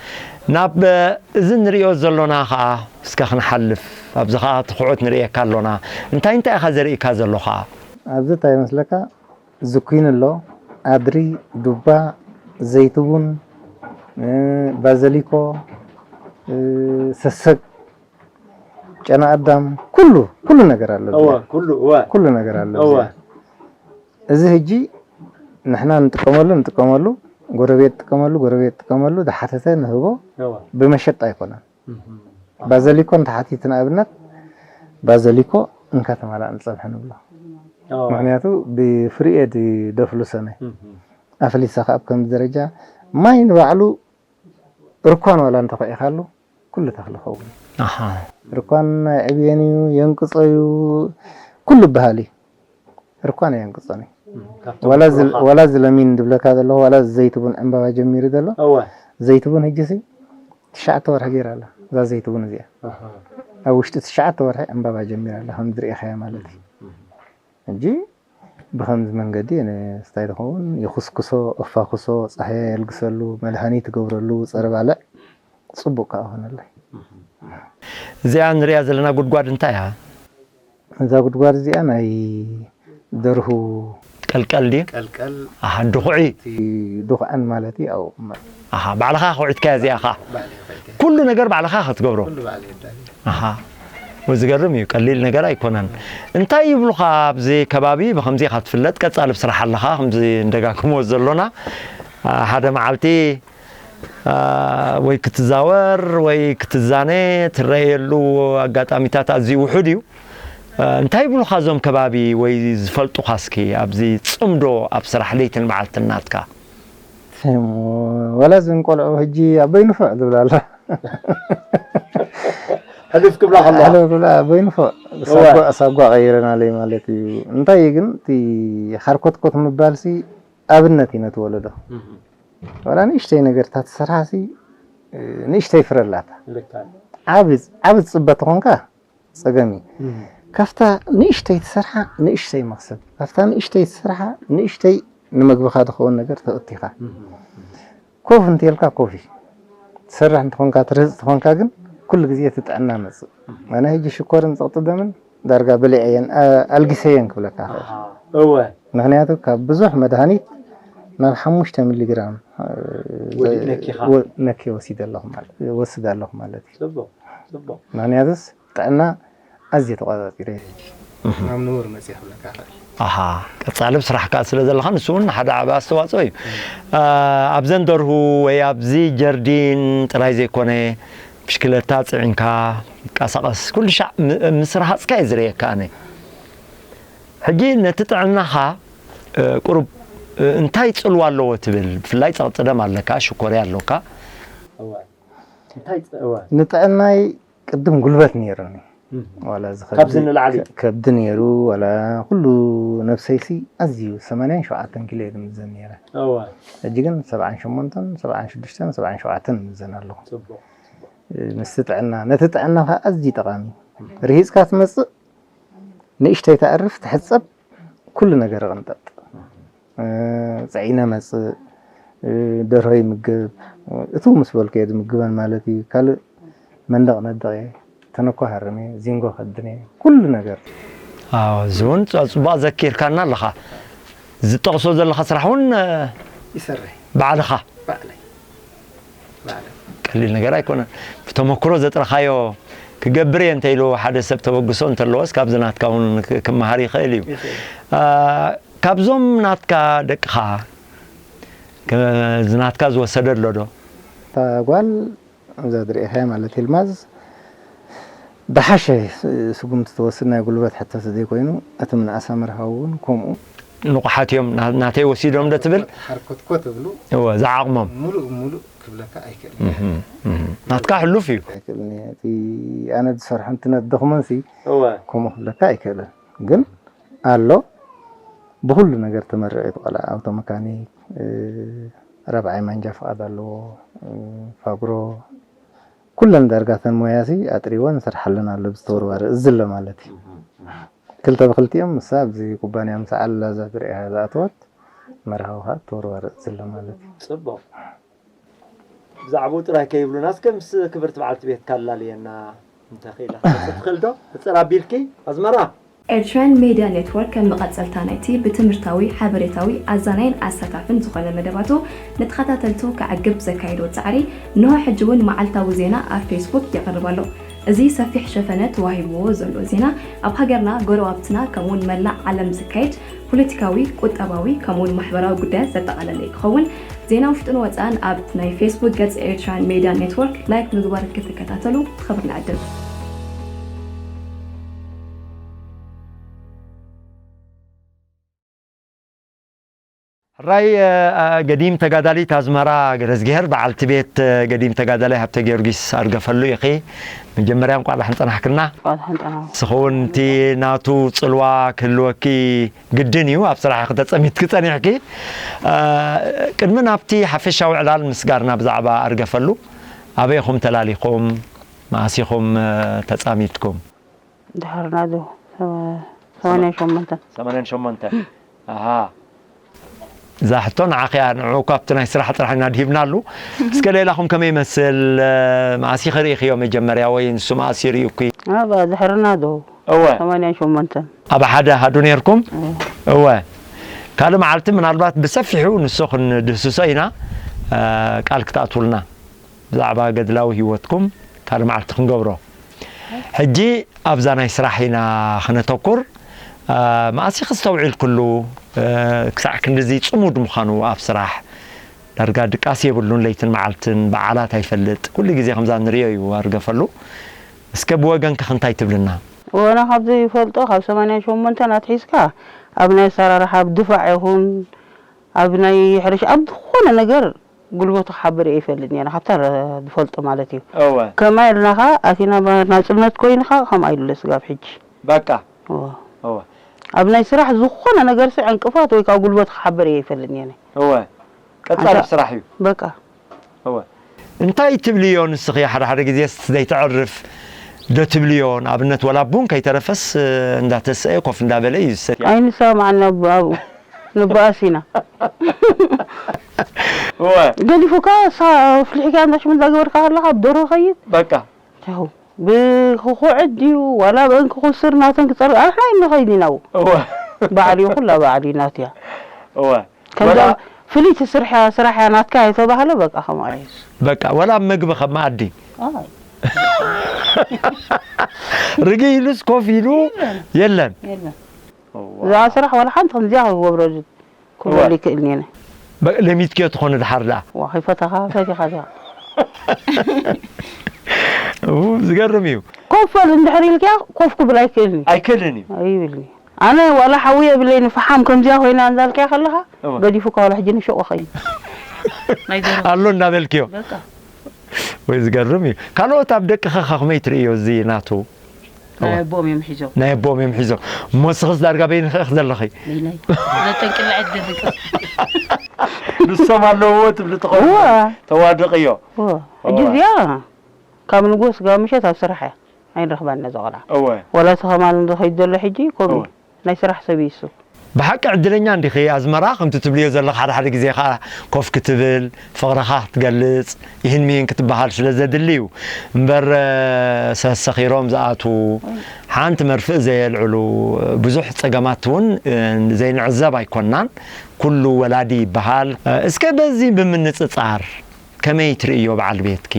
ናብ፣ እ፣ እዚ ንርእዮ ዘሎና ከኣ እስከ ክንሓልፍ፣ ኣብዚ ከኣ ትኹዕት ንርእየካ ኣሎና። እንታይ እንታይ ኢኻ ዘርእካ ዘሎ ከኣ? ኣብዚ እንታይ ይመስለካ? ዝኩይን ኣሎ፣ ኣድሪ፣ ዱባ፣ ዘይትቡን፣ እ፣ ባዘሊኮ፣ እ፣ ሰሰግ፣ ጨና ኣዳም፣ ኩሉ፣ ኩሉ ነገር ኣሎ እወ፣ እዚኣ። ኩሉ፣ እወ። ኩሉ ነገር ኣሎ እወ። እዚኣ። እዚ ሕጂ ንሕና ንጥቀመሉ፣ ንጥቀመሉ፣ ጎረቤት ጥቀመሉ፣ ጎረቤት ጥቀመሉ፣ ዝሓተተ ንህቦ እወ። ብመሸጣ ኣይኮነን። እህ። ባዘሊኮ እንተሓቲቱ ንኣብነት፣ ባዘሊኮ እንካ ተማላእ ንጸብሒ ንብሎ። እወ። ምኽንያቱ ብፍሪ ኤድ ደፍሉ ሰነ። እህ። ኣፍሊሳ ከኣ ኣብ ከምዚ ደረጃ ማይ ንባዕሉ ርኳን ዋላ እንተኾዒኻሉ ኩሉ ተኽሊ ኸውን። ኣሃ። ርኳን ኣይዕብየን እዩ፣ የንቅጾ እዩ፣ ኩሉ በሃል እዩ። ርኳን ኣየንቅጾን እዩ። እም፣ ካብቶም ዋላ እዚ፣ ብሩኻት። ዋላ እዚ ለሚን ዝብለካ ዘለኹ፣ ዋላ እዚ ዘይትቡን ዕምባባ ጀሚሩ ዘሎ፣ እወ። ዘይትቡን ሕጂሲ ትሽዓተ ወርሒ ገይራ ኣላ። እዛ ዘይትቡን እዚኣ። ኣሃ። ኣብ ውሽጢ ትሽዓተ ወርሒ ዕምባባ ጀሚራ ኣላ፣ ከም ዝርኢኻያ ማለት እዩ። እም፣ እም። ሕጂ ብኸምዚ መንገዲ ንስታይ ዝኸውን ይኹስኩሶ፣ እፋኹሶ፣ ጻህያይ የልግሰሉ፣ መድሃኒት ትገብረሉ፣ ጸረ ባልዕ ጽቡቕ ከኣ ኾነለይ። እዚኣ ንሪኣ ዘለና ጉድጓድ እንታይ እያ? እዛ ጉድጓድ እዚኣ ናይ ደርሁ ቀልቀል ድዩ? ቀልቀል ኣሃ፣ ድኹዒ። እቲ ድኹዐን ማለት እዩ። ኣብኡ እማ ኣሃ፣ ባዕልኻ ኮዒትካያ እዚኣ ኸኣ? ባዕለይ ኮዒተ። ኩሉ ነገር ባዕልኻ ክትገብሮ? ኩሉ ባዕለይ የዳሊ። ኣሃ። ዝገርም እዩ፣ ቀሊል ነገር ኣይኮነን። እንታይ ይብሉኻ ኣብዚ ከባቢ? ብኸምዚ ኢኻ ትፍለጥ፣ ቀጻሊ ብስራሕ ኣለኻ፣ ከምዚ እንደጋግሞ ዘሎና፣ አ፣ ሓደ መዓልቲ፣ አ፣ ወይ ክትዛወር ወይ ክትዛነ ትረኣየሉ ኣጋጣሚታት ኣዝዩ ውሑድ እዩ። አ፣ እንታይ ይብሉኻ እዞም ከባቢ ወይ ዝፈልጡኻ እስኪ ኣብዚ ጽምዶ ኣብ ስራሕ ለይትን መዓልትን ናትካ? እሞ፣ ወላ እዘን ቆልዑ ሕጂ ኣቦይ ንፉዕ ዝብላ ኣለዋ። ሕልፍ ክብላ ከለዋ። ሕልፍ ክብላ ኣቦይ ንፉዕ። እወ። ሳጓ፣ ሳጓ ቀይረናለይ ማለት እዩ። እንታይ እዩ ግን እቲ ሓርኮትኮት ምባልሲ ኣብነት እዩ ነቲ ወለዶ። እህ። ወላ ንእሽተይ ነገር እንተትሰርሓሲ፣ ንእሽተይ ፍረ ኣላታ። ልካ። ዓቢ፣ ዓቢ ትጽበ ተኾንካ ጸገም እዩ። እህ። ካብታ ንእሽተይ ትሰርሓ ንእሽተይ መኽሰብ፣ ካብታ ንእሽተይ ትሰርሓ ንእሽተይ ንመግብኻ ዝኸውን ነገር ተእቲኻ። እህ። ኮፍ እንተልካ ኮፊ ትሰርሕ እንተኾንካ፣ ትርህጽ እንተኾንካ ግን ኩሉ ግዜ እቲ ጥዕና መጽእ። ኣነ ሕጂ ሽኮርን ጸቕጢ ደምን ዳርጋ በሊዐየን፣ ኣ-፣ ኣልጊሰየን ክብለካ እኽእል። ኣሃ፣ እወ። ምኽንያቱ ካብ ብዙሕ መድሃኒት ናብ ሓሙሽተ ሚሊግራም፣ እ፣ ወዲ-፣ ነኪኻ። ወ-፣ ነኪ ወሲደ ኣለኹ ማለት፣ ወስድ ኣለኹ ማለት እዩ። ጽቡቕ፣ ጽቡቕ። ምኽንያቱስ ጥዕና ኣዝየ ተቆጻጺረ እየ። እህ። ናብ ንቡር መጽእ ክብለካ እኽእል። ኣሃ፣ ቀጻሊ ብስራሕ ከኣ ስለ ዘለኻ ንሱ እውን ሓደ ዓቢ ኣስተዋጽኦ እዩ። እ፣ ኣብዘን ደርሁ ወይ ኣብዚ ጀርዲን ጥራይ ዘይኮነ፣ ብሽክለታ ጽዒንካ ትንቀሳቐስ፣ ኩሉ ሻዕ ም-፣ ምስ ረሃጽካ እየ ዝርእየካ ኣነ። ሕጂ ነቲ ጥዕናኻ፣ እ፣ ቁሩብ፣ እ፣ እንታይ ጽልዋ ኣለዎ ትብል? ብፍላይ ጸቕጢ ደም ኣለካ፣ ሽኮርያ ኣሎካ። እወ። እንታይ ጽ-፣ እወ። ንጥዕናይ ቅድም ጉልበት ነይሩኒ። እህ። ዋላ እዚ ካብዚ ከብዲ፣ ንላዕሊ? ከ-፣ ከብዲ ነይሩ፣ ዋላ ኩሉ ነብሰይሲ ኣዝዩ ሰማንያን ሸውዓተን ኪሎ እየ ዝምዘን ነይረ። እወ። ሕጂ ግን ሰብዓን ሸሞንተን፣ ሰብዓን ሽዱሽተን፣ ሰብዓን ሸውዓተን እምዘን ኣለኹ። ጽቡቕ። እ፣ ምስቲ ጥዕና፣ ነቲ ጥዕና ኸኣ ኣዝዩ ጠቓሚ። ርሂጽካ ትመጽእ፣ ንእሽተይ ተዕርፍ፣ ትሕጸብ፣ ኩሉ ነገር ይቕንጠጥ። እ፣ ጸዒነ መጽእ፣ እ፣ ደርሆ ይምገብ፣ እቱ ምስ በልኩ እየ ዝምግበን ማለት እዩ። ካልእ መንደቕ ነድቕ እየ፣ ተነኮ ሃርም እየ፣ ዚንጎ ከድን እየ፣ ኩሉ ነገር። ኣዎ፣ እዚ እውን ጸ-፣ ጽቡቕ ዘኪርካና ኣለኻ። ዝጠቕሶ ዘለኻ ስራሕ እውን፣ እ፣ ይሰርሕ። ባዕልኻ። ባዕለይ። ባዕለይ። ቀሊል ነገር ኣይኮነን። ብተመክሮ ዘጥረኻዮ ክገብር እየ እንተ ኢሉ ሓደ ሰብ ተበግሶ እንተለዎስ ካብዚ ናትካ እውን ክ-፣ ክመሃር ይኽእል እዩ። ይኽእል። አ፣ ካብዞም ናትካ ደቅኻ፣ ከ-፣ እዚ ናትካ ዝወሰደ ኣሎ ዶ? እታ ጓል እዛ ዝርእኻያ ማለት ኤልማዝ፣ ዝሓሸ ስ-፣ ስጉምቲ ትወስድ ናይ ጉልበት ሕቶ ተዘይኮይኑ፣ እቲ ምንኣሳ መርሃዊ እውን ከምኡ። ንቑሓት እዮም፣ ና-፣ ናተይ ወሲዶም ዶ ትብል? ሓርኮትኮት እብሉ። እወ፣ ዝዓቕሞም። ሙሉእ ሙሉእ ክብለካ ኣይክእልን። እህ፣ እህ። ናትካ ሕሉፍ እዩ። ኣይክእልን እየ። እቲ ኣነ ዝሰርሖ እንትነድኽሞንሲ እወ። ከምኡ ክብለካ ኣይክእልን። ግን ኣሎ፣ ብኹሉ ነገር ተመሪቑ እዩ እቲ ቆልዓ። ኣውቶ መካኒክ፣ እ፣ ራብዓይ ማንጃ ፍቓድ ኣለዎ፣ እ፣ ፋብሮ፣ ኩለን ዳርጋ እተን ሞያሲ ኣጥሪወን ይሰርሓለን ኣሎ ብዝተወርዋሪ እዚ ኣሎ ማለት እዩ። ክልተ ብክልቲኦም ምሳ ኣብዚ ኩባንያ ምስ ዓላ እዛ ትርእያ ዝኣተወት መርሃዊ ከዓ ተወርዋሪ እዚ ኣሎ ማለት እዩ። ጽቡቕ። ብዛዕባኡ ጥራይ ከይብሉና እስከ ምስ ክብርቲ በዓልቲ ቤትካ ኣላልየና እንተኽኢላ ክትመጽእ ትኽእል ዶ? ሕጽር ኣቢልኪ ኣዝመራ። ኤርትራን ሜድያ ኔትወርክ ከም መቐጸልታ ናይቲ ብትምህርታዊ፣ ሓበሬታዊ፣ ኣዛናይን ኣሳታፍን ዝኾነ መደባቱ ንተኸታተልቱ ከዕግብ ዘካየዶ ጻዕሪ፣ እንሆ ሕጂ እውን መዓልታዊ ዜና ኣብ ፌስቡክ የቕርብ ኣሎ። እዚ ሰፊሕ ሸፈነ ተዋሂብዎ ዘሎ ዜና፣ ኣብ ሃገርና፣ ጎረባብትና፣ ከምኡውን መላእ ዓለም ዝካየድ ፖለቲካዊ፣ ቁጠባዊ፣ ከምኡውን ማሕበራዊ ጉዳያት ዘጠቓለለ ክኸውን፣ ዜና ውሽጥን ወጻእን ኣብ ናይ ፌስቡክ ገጽ ኤርትራን ሜድያ ኔትወርክ ላይክ ምግባር ክትከታተሉ ብኽብሪ ንዕድም። ሕራይ፣ እ፣ እ፣ ገዲም ተጋዳሊት ኣዝመራ ገረዝግሄር፣ በዓልቲ ቤት፣ እ፣ ገዲም ተጋዳላይ ሃብተ ጊዮርጊስ ኣርገፈሉ ኢኺ። መጀመርያ እንቋዕ ደሓን ጸናሕክልና። እንቋዕ ደሓን ጸናሕኩም። ንስኺ እውን እቲ ናቱ ጽልዋ ክህልወኪ ግድን እዩ፣ ኣብ ስራሕኺ ተጸሚድኪ ጸኒሕኪ። እ፣ ቅድሚ ናብቲ ሓፈሻዊ ዕላል ምስጋርና ብዛዕባ ኣርገፈሉ፣ ኣበይ ኢኹም ተላሊኹም? መኣስ ኢኹም፣ እ፣ ተጻሚድኩም? ድሕሪ ናቱ ሰ-፣ ሰማንያን ሸሞንተን። ሰማንያን ሸሞንተን። ኣሃ። እዛ ሕቶ ንዓኺ እያ፣ ንዕኡ እኳ ኣብቲ ናይ ስራሕ ጥራሕ ኢና ድሂብናሉ። እስከ ሌላኹም ከመይ ይመስል? መኣስ ኢኺ ርኢኽዮ መጀመርያ ወይ ንሱ መኣስ እዩ ርኢዩኪ? ኣብ ድሕሪ ናቱ እወ። ሰማንያን ሸሞንተን። ኣብ ሓደ ኣሃዱ ነይርኩም? እወ። እወ። ካልእ መዓልቲ ምናልባት ብሰፊሑ ንሱ ክንድህስሶ ኢና፣ እ፣ ቃል ክትኣትውልና። ብዛዕባ ገድላዊ ህይወትኩም ካልእ መዓልቲ ክንገብሮ። ሕጂ ኣብዛ ናይ ስራሕ ኢና ክነተኩር። እ፣ መኣሲ ክስተውዒል ኩሉ፣ እ፣ ክሳዕ ክንድዚ ጽሙድ ምዃኑ ኣብ ስራሕ ዳርጋ ድቃስ የብሉን፣ ለይትን መዓልትን በዓላት ኣይፈልጥ። ኩሉ ግዜ ከምዛ ንርእዮ እዩ ኣርገፈሉ። እስከ ብወገንኪ እንታይ ትብልና? ወና ካብ ዘይፈልጦ ካብ ሰማንያን ሸሞንተን ኣትሒዝካ ኣብ ናይ ኣሰራርሓ፣ ኣብ ድፋዕ ይኹን ኣብ ናይ ሕርሻ፣ ኣብ ዝኾነ ነገር ጉልበቱ ክሓብር እየ ይፈልጥ ነይረ፣ ካብታ ዝፈልጦ ማለት እዩ። እወ። ከማይ ኢልና ኸዓ ኣቲና ባ-፣ ናጽነት ኮይኑ ኸዓ ከምኣ ኢሉ ስጋብ ሕጂ። በቃ። እወ። እወ። ኣብ ናይ ስራሕ ዝኾነ ነገር ሲ ዕንቅፋት ወይ ከዓ ጉልበት ክሓብር እየ ይፈልጥ ነይረ። እወ። ቀጻሊ ኣንታ-፣ ስራሕ እዩ። በቃ። እወ። እንታይ ትብልዮ ንስኺ ሓደ ሓደ ግዜስ ዘይተዕርፍ ዶ ትብልዮ? ንኣብነት ወላ ቡን ከይተረፈስ እንዳተሰአ ኮፍ እንዳበለ እዩ ዝሰትያ። ኣይንሰማማዕን ኣብ-፣ ኣብኡ ንበኣስ ኢና። እወ። ገዲፉካ ሳ-፣ ፍልሒካ እንዳሽም እንዳገበርካ ከለኻ ኣብ ደርሆ ኸይድ። በቃ። ቻው። ብክኹዕት ድዩ ዋላ ብእንኪ ክስር ናተን ክጸር-፣ ኣሕና ኣይንኸይድ ኢና ኣብኡ። እወ። ባዕሉ እዩ ኩላ ባዕሉ እዩ ናትያ። እወ። ከምዛ ወላ ፍልይቲ ስርሕ-፣ ስራሕ እያ ናትካ የተባህለ በቃ ከምኣ እዩ። በቃ ወላ ኣብ መግቢ ከም መኣዲ። ኣይ። ርግእ ኢሉስ ኮፍ ኢሉ የለን። የለን። የለን። እዋ። እዛ ስራሕ ዋላ ሓንቲ ከምዚኣ ክገብረሉ ክብለሉ እዋ። ይክእል እየ። በ-፣ ለሚትክዮ ትኾነ ድሓር ደኣ። ዋ፣ ከይፈተኻ፣ ፈቲኻ እዚኣ። እው፣ ዝገርም እዩ። ኮፍ በል እንድሕር ኢልክያ፣ ኮፍ ክብል ኣይክእልን እዩ። ኣይክእልን እዩ። ኣይብልን እዩ። ኣነ ዋላ ሓዊ የብለይን፣ ፈሓም ከምዚኣ ኮይና እንዳልክያ ከለኻ፣ እዋ። ገዲፉካ ዋላ ሕጂ ንሸቆ ኸይድ። ናይ ደርሆ። ኣሎ እንዳበልክዮ። በቃ። ወይ ዝገርም እዩ። ካልኦት ኣብ ደቅኸ ከ ከመይ ትርእዮ እዚ ናቱ? ናይ እዋ። ኣቦኦም እዮም ሒዞም። ናይ ኣቦኦም እዮም ሒዞም። እሞ ንስኽስ ዳርጋ በይንኺ ኢኺ ዘለኺ? በይነይ። ዘጠንቅል ዕድል ርግጽ። ንሶም ኣለውዎ ትብሊ ትኸውን። እዋ። ተዋድቕዮ። እዋ። እዋ። ሕጂ እዚኣ ካብ ንጉስ ጋብ ምሸት ኣብ ስራሕ እያ። ኣይንረኽባን ነዛ ቆልዓ። እወ። ወላ እቲ ከማን ዝኸይድ ዘሎ ሕጂ ከምኡ እዩ። እወ። ናይ ስራሕ ሰብ እዩ እሱ። ብሓቂ ዕድለኛ እንዲኺ ኣዝመራ፣ ከምቲ ትብልዮ ዘለኺ ሓደ ሓደ ግዜ ኸዓ ኮፍ ክትብል፣ ፍቕርኻ ክትገልጽ፣ ይህን ሚህን ክትበሃል ስለ ዘድሊ እዩ። እምበር፣ እ፣ ሰሰኺሮም ዝኣትዉ፣ ሓንቲ መርፍእ ዘየልዕሉ፣ ብዙሕ ጸገማት እውን፣ እ፣ ዘይንዕዘብ ኣይኮንናን። ኩሉ ወላዲ ይበሃል። እ፣ እስከ በዚ ብምንጽጻር ከመይ ትርእዮ በዓል ቤትኪ?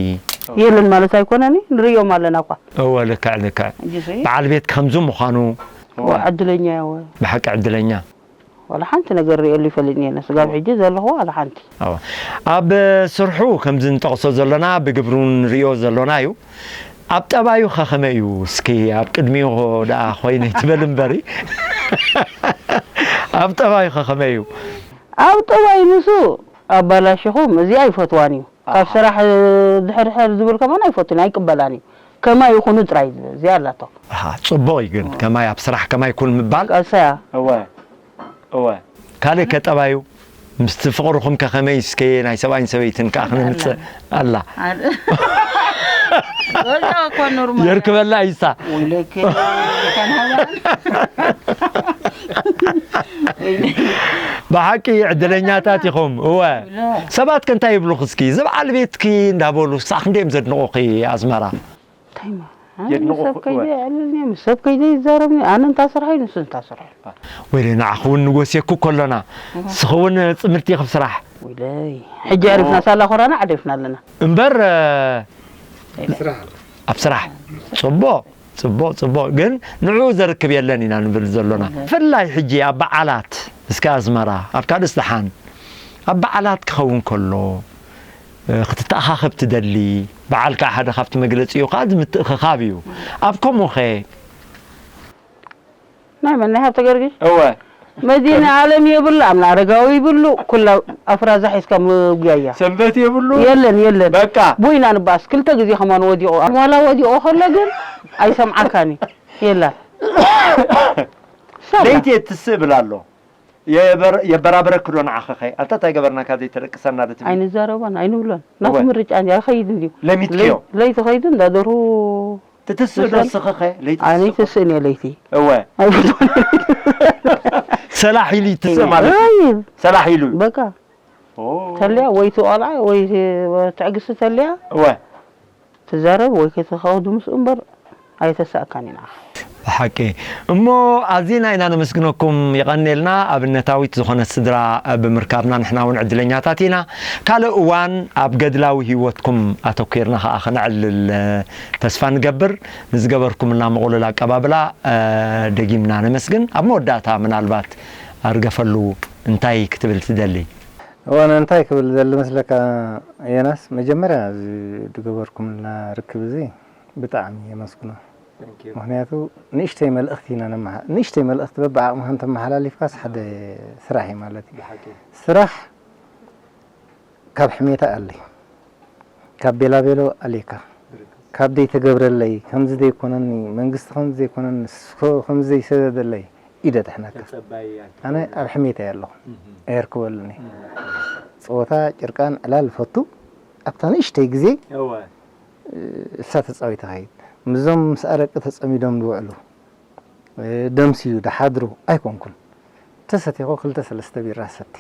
የለን ማለት ኣይኮነን፣ ንርእዮም ኣለና እኳ። እወ፣ ልክዕ፣ ልክዕ። ሕጂ ሲ? በዓል ቤት ከምዚ ምዃኑ። እወ፣ ዕድለኛ እየ፣ እወ። ብሓቂ ዕድለኛ። ዋላ ሓንቲ ነገር ርእየሉ ይፈልጥን እየ፣ ስጋብ ሕጂ ዘለኹ ዋላ ሓንቲ። እወ። ኣብ ስርሑ ከምዚ ንጠቕሶ ዘሎና፣ ብግብሩ ንርእዮ ዘሎና እዩ። ኣብ ጠባዩ ኸ ኸመይ እዩ? እስኪ ኣብ ቅድሚኡ ደኣ ኮይነ ትበል እምበሪ። ኣብ ጠባዩ ኸ ኸመይ እዩ? ኣብ ጠባዩ ንሱ ኣባላሽኹም፣ እዚኣ ኣይፈትዋን እዩ። ካብ ኣሃ። ስራሕ ድሕር ድሕር ዝብል ከማን ኣይፈቱን፣ ኣይቅበላን እዩ። ከማይ ይኹኑ ጥራይ ዝብል፣ እዚኣ ኣላቶ። ኣሃ፣ ጽቡቕ እዩ ግን፣ እወ። ከማይ ኣብ ስራሕ ከማይ ኩን ምባል። ቀሰያ። እወ፣ እወ። ካልእ ከ ጠባዩ? ምስቲ ፍቕርኹም ከ ከመይ እስከ ናይ ሰብኣይን ሰበይትን ከኣ ክንምጽእ ኣላ። ኣላ። ኣር-፣ ወላ እኮ ኖርማል። የርክበላ ይሳ። ወይለከ፣ ከናባን። ብሓቂ ዕድለኛታት ኢኹም። እወ። እወ። ሰባት ከ እንታይ ይብሉኺ እስኪ? እዚ በዓል ቤትኪ እንዳበሉ ክሳዕ ክንደይ እዮም ዘድንቑኺ ኣዝመራ? እንታይ ማ-፣ ኣነ የድንቑ-፣ ምስ ሰብ ከይደ እወ። የዕልልኒ፣ ምስ ሰብ ከይደ ይዛረብኒ። ኣነ እንታ ስራሕ እዩ፣ ንሱ እንታ ስራሕ እዩ። ወይለይ፣ ንዓኺ እውን ንጎስየኩ ከሎና፣ እወ። ንስኺ እውን ጽምድቲ ኢኺ ብስራሕ። ወይለይ፣ ሕጂ ዕሪፍና፣ ሳላ ኮራና ዓሪፍና ኣለና። እምበር፣ እ፣ ስራሕ ኣሎ። ኣብ ስራሕ። ጽቡቕ፣ ጽቡቕ፣ ጽቡቕ። ግን ንዕኡ ዘርክብ የለን ኢና ንብል ዘሎና። እወ። ብፍላይ ሕጂ ኣብ በዓላት፣ እስከ ኣዝመራ፣ ኣብ ካልእስ ደሓን፣ ኣብ በዓላት ክኸውን ከሎ፣ እ፣ ክትተኣኻኸብ ትደሊ፣ በዓል ከኣ ሓደ ካብቲ መግለጺኡ ከኣ እዚ ምትእኽኻብ እዩ። ኣብ ከምኡኸ? ናይ መን? ናይ ሃብተ ገርጊሽ? እወ። መዲና ዓለም የብሉ፣ ኣምና ኣረጋዊ ይብሉ፣ ኩላ ኣፍራዛ ሒዝካ ምጉያ እያ። ሰንበት የብሉ? የለን፣ የለን። በቃ። ቦይና ንባስ ክልተ ግዜ ከማን ወዲቑ። ዋላ ወዲቑ ከሎ ግን ኣይሰምዓካን እዩ። የላ። ሰላ። ለይቲ የትስእ ብላ ኣሎ። የበር-፣ የበራብረኪ ዶ ንዓኺ ኸ? ኣንታ እንታይ ገበርናካ ዘይተደቅሰና ዶ ትብሊ? ኣይንዛረቦን፣ ኣይንብሎን። ናቱ እወ። ምርጫ እንዲ ኣይኸይድን ድዩ? ለሚትክዮ? ለይ-፣ ለይቲ ኸይዱ እንዳ ደርሁ ትትስእ ዶ ትስእል? ንስኺ ኸ? ለይቲ ኣነ ትስእ? ይትስእን እየ ለይቲ። እወ። ኣይፈትዎን። ሰላሕ ኢሉ ይትስእ ማለት እዩ። ኣይብል። ሰላሕ ኢሉ። በቃ። ኦ። ተልያ ወይ እቲ ቆልዓ ወይ እቲ ትዕግስቲ ተልያ። እወ። ትዛረብ ወይ ክትኸውድ ምስኡ እምበር ኣይተሳእካን ኢና። ሓቂ እሞ ኣዚና ኢና ነመስግነኩም። የቐንየልና። ኣብነታዊት ዝኾነት ስድራ ብምርካብና ንሕና እውን ዕድለኛታት ኢና። ካልእ እዋን ኣብ ገድላዊ ህይወትኩም ኣተኲርና ከኣ ከነዕልል ተስፋ ንገብር። ንዝገበርኩምልና ምቕሉል ኣቀባብላ ደጊምና ነመስግን። ኣብ መወዳእታ ምናልባት ኣርገፈሉ እንታይ ክትብል ትደሊ? እዋን እንታይ ክብል ዘሊ መስለካ? የናስ መጀመርያ እዚ ዝገበርኩምልና ርክብ እዚ ብጣዕሚ የመስግኖ። ምክንያቱ ንእሽተይ መልእኽቲ ኢና ነመሓ- ንእሽተይ መልእኽቲ በብዓቕምኻ እንተመሓላሊፍካስ ሓደ ስራሕ እዩ ማለት እዩ። ስራሕ ካብ ሕሜታ ኣለ፣ ካብ ቤላቤሎ ኣሌካ፣ ካብ ደይተገብረለይ፣ ከምዚ ዘይኮነኒ፣ መንግስቲ ከምዚ ዘይኮነኒ፣ ስኮ ከምዚ ዘይሰደደለይ ኢደ ትሕነካ። ኣነ ኣብ ሕሜታ እየ ኣለኹ፣ ኣየርክበሉኒ። ፀወታ፣ ጭርቃን፣ ዕላል ፈቱ። ኣብታ ንእሽተይ ግዜ እሳ ተፃዊታ ኸይድ። ምስዞም ምስ ኣረቂ ተፀሚዶም ዝውዕሉ ደምስዩ ድሓድሩ ኣይኮንኩን። ተሰቲኹ ክልተ ሰለስተ ቢራ ሰቲ።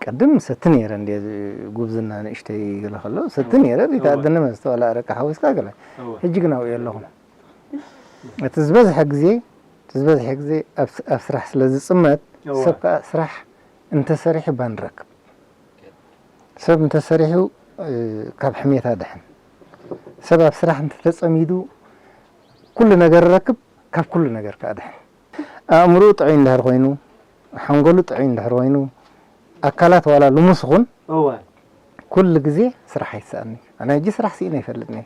ቅድም ሰቲ ነይረ እንደ ጉብዝና ንእሽተይ ገለ ከሎ ሰቲ ነይረ። ዘይተኣደነ መስተ ዋላ ኣረቂ ሓዊስካ ገለ። ሕጂ ግን ኣብኡ የለኹን። እቲ ዝበዝሐ ግዜ እቲ ዝበዝሐ ግዜ ኣብ ኣብ ስራሕ ስለ ዝፅመድ ሰብ ከዓ ስራሕ እንተሰሪሑ ባንረክብ። ሰብ እንተሰሪሑ ካብ ሕሜታ ድሕን። ሰብ ኣብ ስራሕ እንተተፀሚዱ ኩሉ ነገር ረክብ፣ ካብ ኩሉ ነገር ከዓ ድሕን። ኣእምርኡ ጥዑይ እንድሕር ኮይኑ፣ ሓንጎሉ ጥዑይ እንድሕር ኮይኑ፣ ኣካላት ዋላ ልሙስ ኹን፣ ኩሉ ግዜ ስራሕ ኣይሰኣኒ። ኣነ ሕጂ ስራሕ ስኢነ ይፈልጥኒ።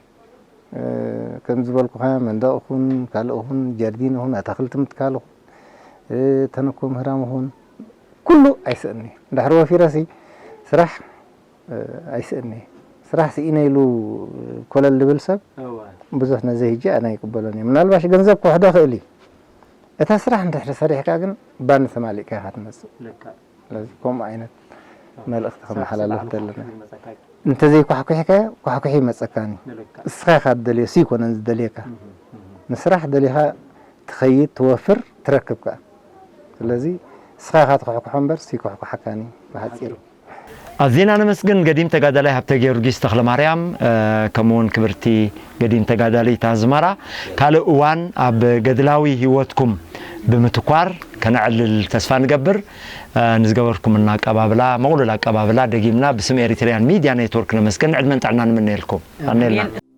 ከም ዝበልኩኻ መንደቕ ኹን፣ ካልእ ኹን፣ ጀርዲን ኹን፣ ኣታኽልቲ ምትካል ኹን፣ ተነኮ ምህራም ኹን፣ ኩሉ ኣይስእኒ። እንድሕር ወፊረሲ ስራሕ ኣይስእኒ። ስራሕ ስኢነ ኢሉ ኮለል ዝብል ሰብ ብዙሕ ነዚ ሕጂ ኣነ ኣይቅበሎን እየ። ምናልባሽ ገንዘብ ክውሕዶ ክእል እዩ። እታ ስራሕ እንድሕር ሰሪሕካ ግን ባኒ ተማሊእካ ኢኻ ትመጽእ። ስለዚ ከምኡ ዓይነት መልእኽቲ ከመሓላልፍ ደለና። እንተዘይኳሕኩሕካዮ ኳሕኩሒ ይመጸካኒ። እስኻ ኢኻ ትደልዮ፣ እሱ ኣይኮነን ዝደልየካ። ንስራሕ ደሊኻ ትኸይድ፣ ትወፍር፣ ትረክብ ከኣ። ስለዚ እስኻ ኢኻ ትኳሕኩሖ እምበር እሱ ኣይኳሕኩሓካን እዩ ብሓጺሩ። ኣዚና ነመስግን ገዲም ተጋዳላይ ሃብተ ጊዮርጊስ ተኽለማርያም፣ ከምኡውን ክብርቲ ገዲም ተጋዳሊት ኣዝመራ። ካልእ እዋን ኣብ ገድላዊ ህይወትኩም ብምትኳር ከነዕልል ተስፋ ንገብር። ንዝገበርኩምልና ኣቀባብላ፣ ምቕሉል ኣቀባብላ ደጊምና ብስም ኤሪትሪያን ሚድያ ኔትወርክ ነመስግን። ዕድመን ጥዕናን ንምነየልኩም። የቐንየልና።